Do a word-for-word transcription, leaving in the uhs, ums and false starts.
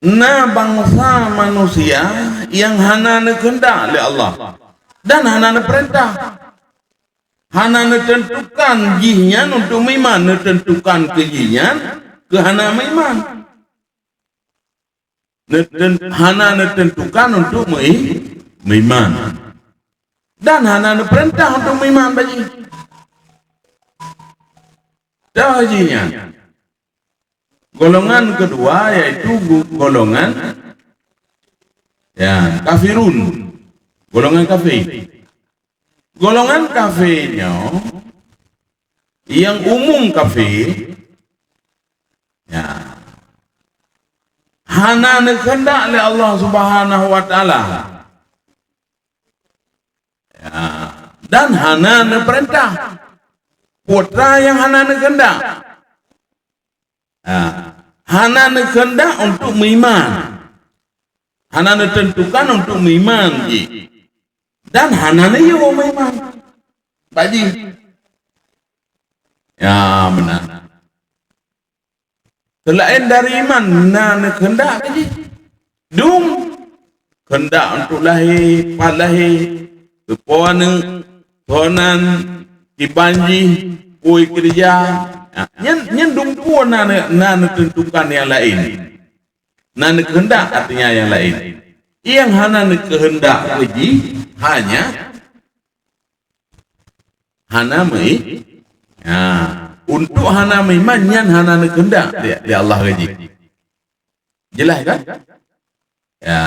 Na bansa manusia nyang hana neukheundak lé Allah dan hana neupeurintah. Hana neuteuntukan jih nyan untuk meuiman, neuteuntukan keu jih nyan keu hana meuiman. Neuten-, hana neuteuntukan untuk meui-, meuiman. Dan hana neupeurintah untuk meuiman bak jih. Toh jih nyan. Golongan keudua yaitu gu-, golongan, ya, kafirun. Golongan kafé. Golongan kafé nyoe nyang umum kafé, ya, hana neukheundak lé Allah Subhanahu wa Taala. Ya, dan hana neupeurintah. Peue nyang hana neukheundak? Ha, hana neukheundak untuk meuiman. Hana neuteuntukan untuk meuiman jih. Dan hana neuyue meuiman bak jih. Ya, meunan. Seulaén dari iman, na neukheundak keu jih. Dum, kheundak untuk lahé, pat lahé, keu po aneuk, tonan, kiban jih, peue keureuja. Ha, nyan, nyan dum peue na, na, na neuteuntukan nyang laén. Na neukheundak artinya nyang laén. Nyang hana neukheundak keu jih hanya hana meui-, ya, untuk hana meuiman nyan hana neukheundak lé, lé Allah keu jih. Jeulaih kan? Ya.